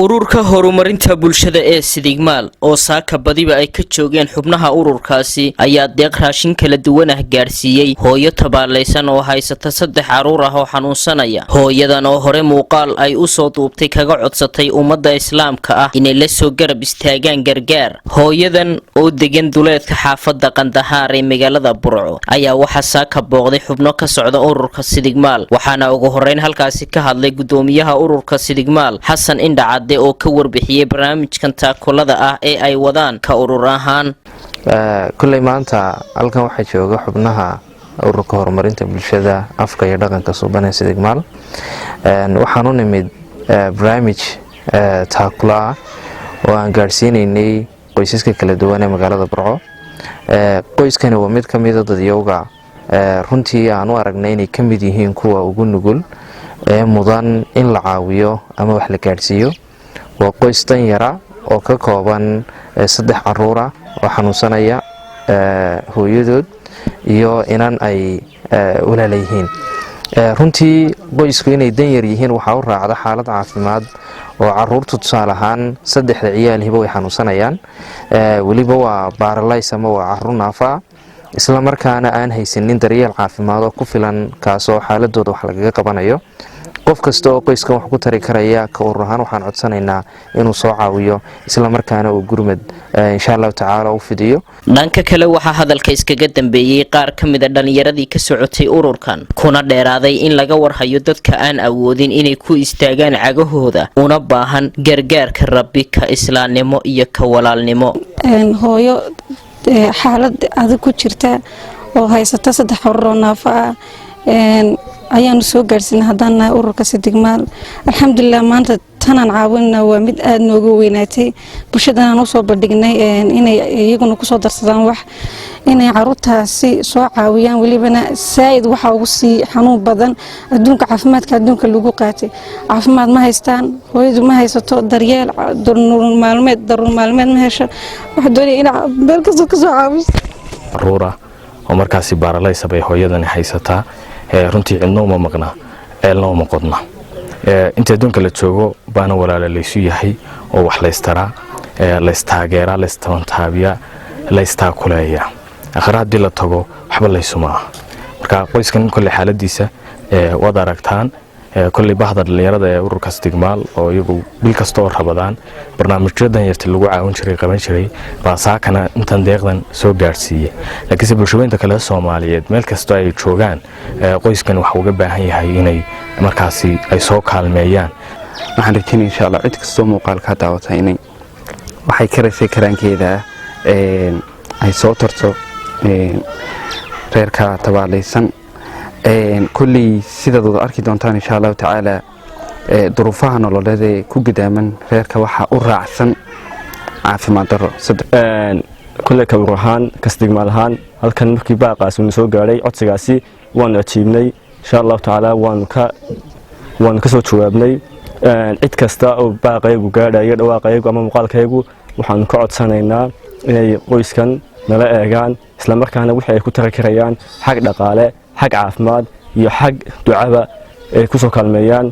Ururka horumarinta bulshada ee Sidigmaal, oo saaka badiba ay ka joogeen xubnaha ururkaasi, ayaa deeq raashin kala duwan ah gaadhsiiyey hooyo tabaalaysan oo haysata saddex caruur ah oo xanuunsanaya. Hooyadan oo hore muuqaal ay usoo duubtay kaga codsatay ummadda Islaamka ah inay la soo garab istaagaan gargaar. Hooyadan oo degan duleedka xaafadda Qandahaar ee magaalada Burco ayaa waxaa saaka booqday xubno ka socda ururka Sidigmaal, waxaana ugu horeyn halkaasi ka hadlay gudoomiyaha ururka Sidigmaal, Xasan Indhacadde, oo ka warbixiyey barnaamijkan taakulada ah ee ay wadaan ka urur ahaan. Kulley maanta halkan waxaa jooga xubnaha ururka horumarinta bulshada, afka iyo dhaqanka suuban ee Sidigmaal. Waxaan u nimid barnaamij taakula ah oo aan gaadhsiineynay qoysaska kala duwan ee magaalada Burco. Qoyskani waa mid ka mida dadyowga runtii aan u aragnay inay ka mid yihiin kuwa ugu nugul ee mudan in la caawiyo ama wax la gaadhsiiyo. Waa qoys danyara oo ka kooban saddex caruura oo xanuunsanaya, hooyadood iyo inan ay walaala yihiin. Runtii qoysku inay danyar yihiin waxaa u raacda xaalad caafimaad oo caruurtu, tusaale ahaan, saddexda ciyaalhiba way xanuunsanayaan. Weliba waa paralyze ama waa caruur naafa, isla markaana aan haysanin daryeel caafimaad oo ku filan, kaasoo xaaladooda wax lagaga qabanayo. Qof kasta oo qoyskan wax ku tari karaya, ka urur ahaan waxaan codsanaynaa inuu soo caawiyo, isla markaana uu gurmad, insha Allahu tacaala, u fidiyo. Dhanka kale, waxaa hadalka iskaga dambeeyey qaar ka mida dhallinyaradii ka socotay ururkan, kuna dheeraaday in laga warhayo dadka aan awoodin inay ku istaagaan cagahooda, una baahan gargaarka Rabbi, ka islaamnimo iyo ka walaalnimo. Hooyo xaalad adag ku jirta oo haysata saddex caruur oo naafo ah ayaanu soo gaadhsiinay haddaan nahay ururka Sidigmaal. Alxamdulilah, maanta tanaan caawinna waa mid aada nooga weynaatay. Bulshadanaan usoo bandhignay inay iyaguna kusoo darsadaan wax, inay caruurtaasi soo caawiyaan. Welibana saa'id waxaa ugu sii xanuun badan adduunka, caafimaadka adduunka lagu qaatay, caafimaad ma haystaan. Hooyadu ma haysato daryeel nolol maalmeed, daruur maalmeed ma hesho. Waxaa doonaya inaa meel kastoo kasoo caawiso. Caruura oo markaasi paralyze bay hooyadani haysataa. Runtii cidna uma maqna, ceelna uma qodna. Inta adduunka la joogo baana walaala laysu yahay oo wax laystaraa, laystaageeraa, laystabantaabiyaa, laystaakuleeyaa. Akhre haddii la tago waxba laysuma ah. Marka qoyskan kolley xaaladiisa waad aragtaan. Kolley bahda dhallinyarada ee ururka Sidigmaal, oo iyagu bil kasta oo Rabadaan barnaamijyo danyarta lagu caawin jiray qaban jiray, baa saakana intan deeqdan soo gaadhsiiyey. Laakiinse bulshaweynta kale Soomaaliyeed meel kastoo ay joogaan, qoyskan waxa uga baahan yahay inay markaasi ay soo kaalmeeyaan. Waxaan rajeynaya, insha Allah, cid kastoo muuqaalkaa daawata inay waxay karaysay karaankeeda ay soo tarto reerka tabaalaysan. Kolley sidaad wada arki doontaan, insha Allahu tacaala, duruufaha nololeed ee ku gadaaman reerka waxaa u raacsan caafimaad daro. Kulley ka urur ahaan, ka Sidigmaal ahaan, halkan markii baaqaasi unu soo gaadhay, codsigaasi waanu ajiibnay. Insha Allahu tacaala, waanu ka soo jawaabnay. Cid kasta oo baaqaygu gaadhayo, dhawaaqaygu ama muuqaalkaygu, waxaanu ka codsanaynaa inay qoyskan nala eegaan, islamarkaana wixii ay ku tari karayaan xag dhaqaale, xag caafimaad iyo xag ducaba ay ku soo kaalmeeyaan.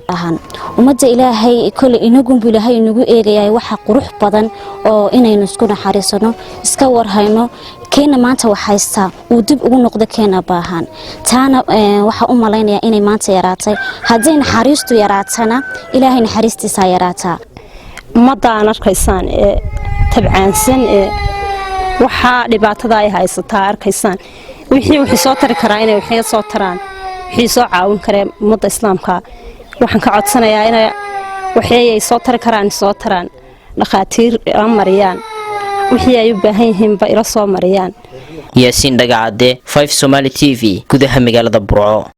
Ummadda Ilaahay koley inagunbu Ilaahay inagu eegayahay. Waxa qurux badan oo inaynu isku naxariisano, iska warhayno. Keena maanta wax haystaa uu dib ugu noqdo keena baahan. Taana waxaa u malaynayaa inay maanta yaraatay. Hadday naxariistu yaraatana, Ilaahay naxariistiisaa yaraataa. Ummadda aan arkaysaan ee tabcaansan ee waxaa dhibaatada ay haysataa arkaysaan, wixii wixii soo tari karaa inay waxay soo taraan. Wixii soo caawin karee ummadda Islaamka, waxaan ka codsanayaa inay waxay ay soo tari karaan soo taraan, dhakhaatiir ila mariyaan, wixii ay u baahan yihiinba ila soo mariyaan. Yaasiin Dhagacadde, 5 Somali TV, gudaha magaalada Burco.